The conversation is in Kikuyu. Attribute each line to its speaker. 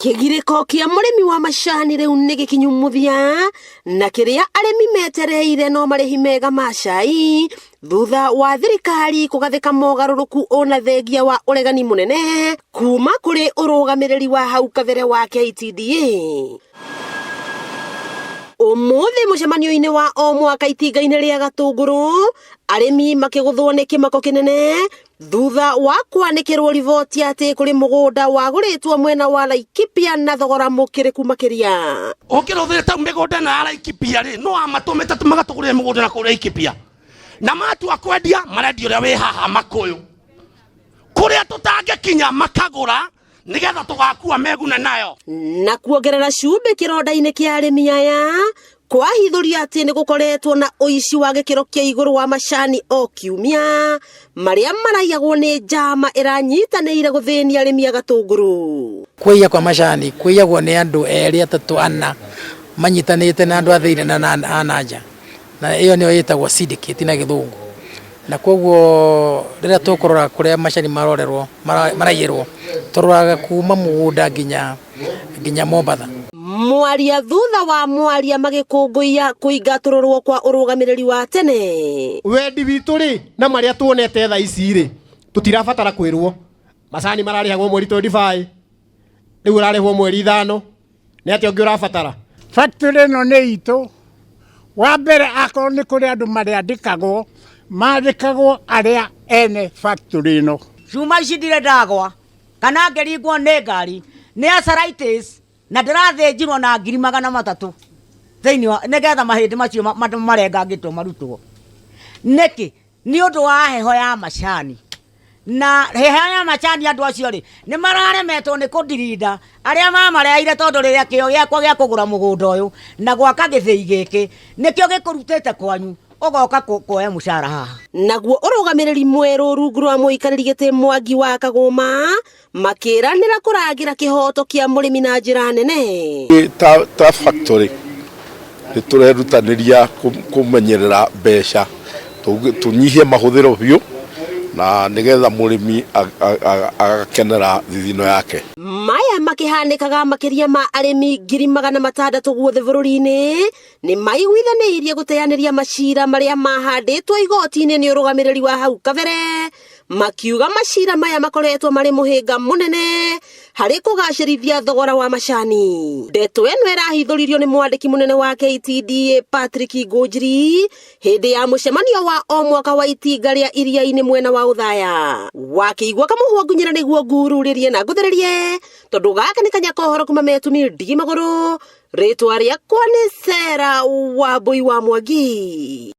Speaker 1: Kĩgirĩko kĩa mũrĩmi wa macani rĩu nĩ gĩkinyu mũthia na kĩrĩa arĩmi metereire no marĩhi mega ma cai thutha wa thirikari kũgathĩka mogarũrũku ona thengia wa ũregani mũnene kuma kũrĩ ũrũgamĩrĩri wa hau kabere wa KTDA. Ũmũthĩ mũcemanio-inĩ wa o mwaka itinga-inĩ rĩa Gatũngũrũ, arĩmi makĩgũthwo nĩ kĩmako kĩnene thutha wa kwanĩkĩrwo riboti atĩ kũrĩ mũgũnda wagũrĩtwo mwena wa Laikipia na thogora mũkĩrĩku makĩria.
Speaker 2: Ũngĩrũthĩrĩte mĩgũnda ĩno ya Laikipia rĩ, no amatũmĩte magatũgũrĩre mĩgũnda na kũu Laikipia, na matua kwendia marendia ũrĩa wĩ haha Makũyũ, kũrĩa tũtangĩkinya makagũra nĩgetha tũgakua megune nayo.
Speaker 1: Na kuongerera cumbĩ kĩronda-inĩ kĩa arĩmi aya, kwahithũria atĩ nĩ gũkoretwo na ũici wa gĩkĩro kĩa igũrũ wa macani o kiumia, marĩa maraiyagwo nĩ njama ĩranyitanĩire gũthĩnia arĩmi a Gatũngũrũ.
Speaker 3: Kũiya kwa macani kũiyagwo nĩ andũ erĩ, atatũ, ana manyitanĩte na andũ a thĩinĩ na a na nja, na ĩyo nĩyo ĩtagwo syndicate na gĩthũngũ. Na koguo rĩrĩa tũkũrora kũrĩa macani marorerwo, maraiyĩrwo, tũroraga kuma mũgũnda nginya nginya Mombatha.
Speaker 1: Mwaria thutha wa mwaria magĩkũngũiya kũingatũrũrwo kwa ũrũgamĩrĩri wa tene.
Speaker 4: Wendi witũ rĩ na marĩa tuonete thaa ici rĩ, tũtirabatara kwĩrwo macani mararĩhagwo mweri 25, rĩu ũrarĩhwo mweri 5, nĩ atĩa ũngĩ ũrabatara?
Speaker 5: Factory ĩno nĩ itũ, wa mbere akorwo nĩ kũrĩ andũ marĩandĩkagwo, mandĩkagwo arĩa ene factory ĩno.
Speaker 6: Cuma ici ndirĩ ndagwa kana ngĩringwo nĩ ngari nĩ arthritis na ndĩrathĩnjirwo na 300,000 thĩinĩ wa nĩgetha mahĩndĩ macio marengangĩtwo marutwo. Nĩkĩ? Nĩ ũndũ wa heho ya macani. Na heho ya macani andũ acio rĩ, nĩ mararemetwo nĩ kũndirinda arĩa mamareheire tondũ rĩrĩa kĩo gĩakwa gĩa kũgũra mũgũnda ũyũ na gwaka gĩthĩi gĩkĩ nĩkĩo gĩkũrutĩte kwanyu ũgoka kuoya mũcara haha.
Speaker 1: Naguo ũrũgamĩrĩri mwerũ rungu rwa mũikarĩri gĩtĩ Mwangi wa Kagũma makĩranĩra kũrangĩra kĩhoto kĩa mũrĩmi na njĩra nene.
Speaker 7: Ta factory nĩ tũrerutanĩria kũmenyerera mbeca, tũnyihie mahũthĩro biũ na nĩgetha mũrĩmi agakenera thithino yake.
Speaker 1: Maya makĩhanĩkaga makĩria ma arĩmi 600,000 guothe bũrũri-inĩ nĩ maiguithanĩirie gũteanĩria macira marĩa mahandĩtwo igoti-inĩ nĩ ũrũgamĩrĩri wa hau kabere, makiuga macira maya makoretwo marĩ mũhĩnga mũnene harĩ kũgacĩrithia thogora wa macani. Ndeto ĩno ĩrahithũririo nĩ mwandĩki mũnene wa KTDA Patrick Ngũnjiri hĩndĩ ya mũcemanio wa o mwaka wa itinga rĩa iria-inĩ mwena wa Ũthaya. Wakĩigua kamũhwa ngunyĩra nĩguo ngururĩrie na ngũthererie, tondũ gaka nĩ kanya kohoro kuma metumi ndigi magũrũ. Rĩtwa rĩakwa nĩ Sarah Wambui wa Mwangi.